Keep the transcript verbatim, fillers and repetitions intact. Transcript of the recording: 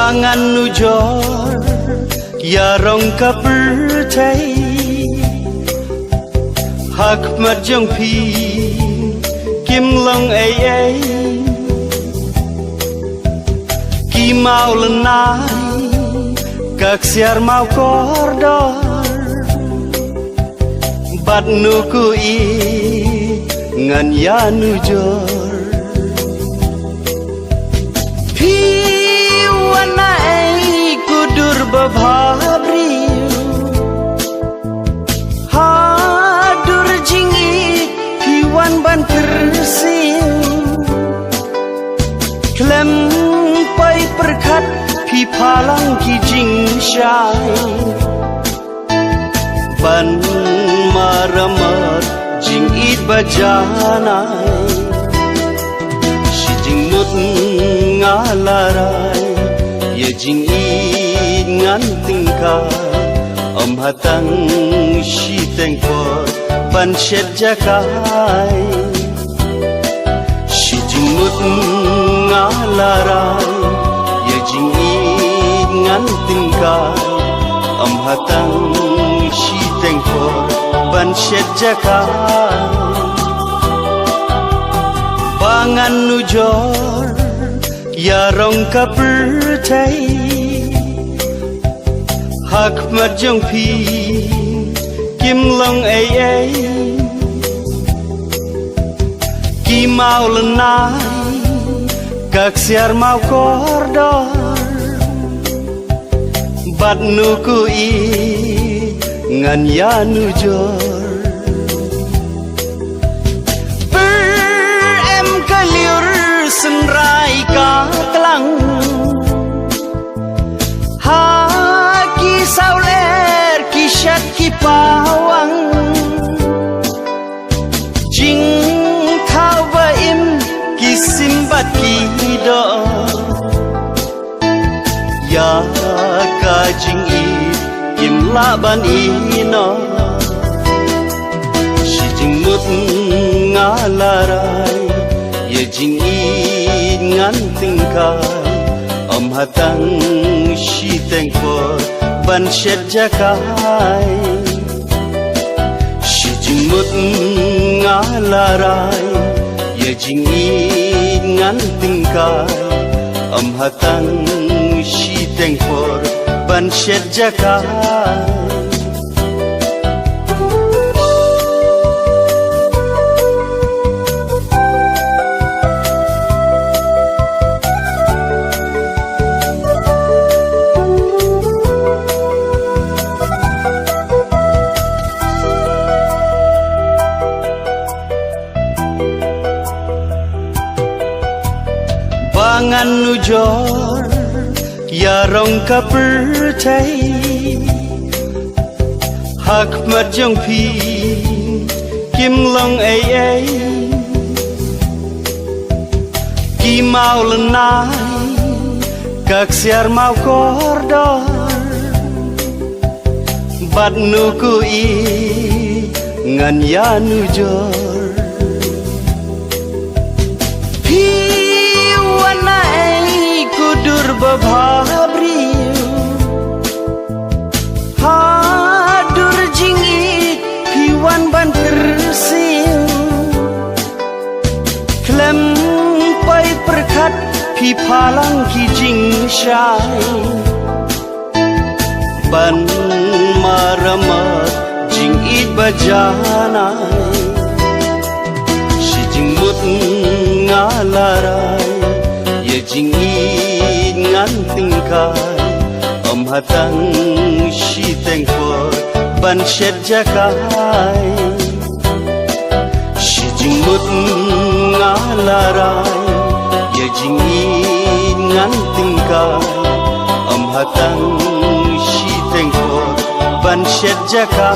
Ngan nujor ïa rong ka pyrthei, ha khmat jong phi kim long ei ei. Ki maw lynnai, ka ksiar maw kordor, bad nu ko i ngan ïa nujor. Phi wan na ei ko dur babha briew, ha dur jingïeit phi wan ban kyrsiew. Khlem poi pyrkhat phi phalang ki jingshai, ban maramot jingïeit ba janai. Shi jingmut nga la rai ïa jingïeit ngan tyngkai, ym ha tang shiteng por ban shet jaka. Shi jingmut nga la rai ïa jingïeit ngan tyngkai, ym ha tang shiteng por ban shet jaka. Ba ngan nujor ïa rong ka pyrthei, ha khmat jong phi kim long ei ei. Ki maw lynnai, ka ksiar maw kordor, bad nu ko i ngan ïa nujor. Pyrem ka lyiur synrai ka klang, ha ki sawler ki shat ki pawang. Jingthaw ba im ki sim bad ki doh, ïa ka jingïeit kim lah ban ïehnoh. Shi jingmut nga la rai ïa jingïeit ngan tyngkai, ym ha tang shiteng por ban shet jaka. Shi jingmut nga la rai ïa jingïeit ngan tyngkai, ym ha tang shiteng por ban shet jaka. Ba ngan nujor ïa rong ka pyrthei, ha khmat jong phi kim long ei ei. Ki maw lynnai, ka ksiar maw kordor, bad nu ko i ngan ïa nujor. Phi wan na ei ko dur babha briew, ha dur jingïeit phi wan ban kyrsiew. Khlem poi pyrkhat phi phalang ki jingshai, ban maramot jingïeit ba janai. Shi jingmut nga la rai ïa jingïeit ngan tyngkai, ym ha tang shiteng por ban shet jaka. Shi jingmut nga la rai ïa jingïeit ngan tyngkai, ym ha tang shiteng por ban shet jaka.